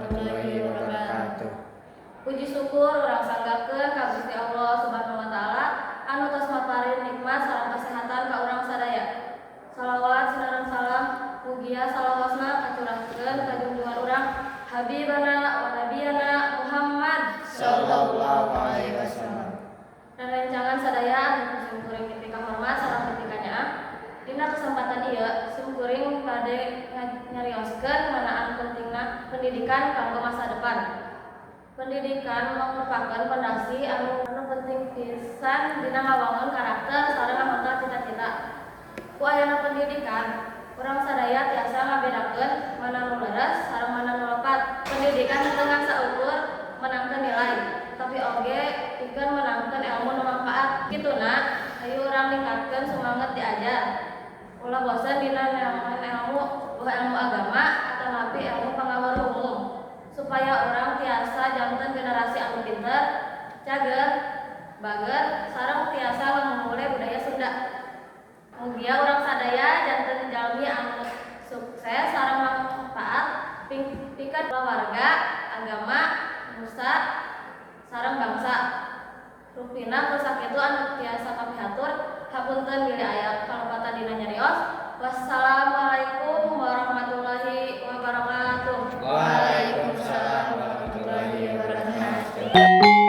warahmatullahi wabarakatuh. Puji syukur urang sanggakeun ka Gusti Allah Subhanahu wa Taala anu tos maparin nikmat sareng kesehatan ka urang sadaya. Salawat sareng salam mugia salawasna kacurahkeun ka junjungan urang, Habibana wa Nabiyana Muhammad Sallallahu alaihi wasallam. Rerencangan sadaya anu ku simkuring dipikahormat sareng dipikanya. Dina kesempatan ieu simkuring bade nyarioskeun ngeunaan pentingna pendidikan kanggo masa depan. Pendidikan merupakan pondasi anu penting pisan dina ngawangun karakter sareng ngahontal cita-cita. Ku ayana pendidikan, urang sadaya tiasa ngabedakeun mana nu leres sareng mana nu lepat. Pendidikan henteu ngan saukur meunangkeun nilai, tapi oge pikeun meunangkeun ilmu nu mangpaat. Kituna, hayu urang ningkatkeun sumanget diajar. Ulah bosen dina neangan ilmu, boh ilmu agama atanapi ilmu pangaweruh umum, supaya urang tiasa janten generasi anu pinter, cager, bager, sareng tiasa ngamumule budaya Sunda. Mugia urang sadaya janten jalmi anu sukses sareng mangpaat pikeun kulawarga, agama, nusa, sareng bangsa. Rupina ku sakitu anu tiasa kapihatur, hapunten bilih aya kalepatan dina nyarios. Wassalamualaikum warahmatullahi wabarakatuh. Waalaikumsalam warahmatullahi wabarakatuh.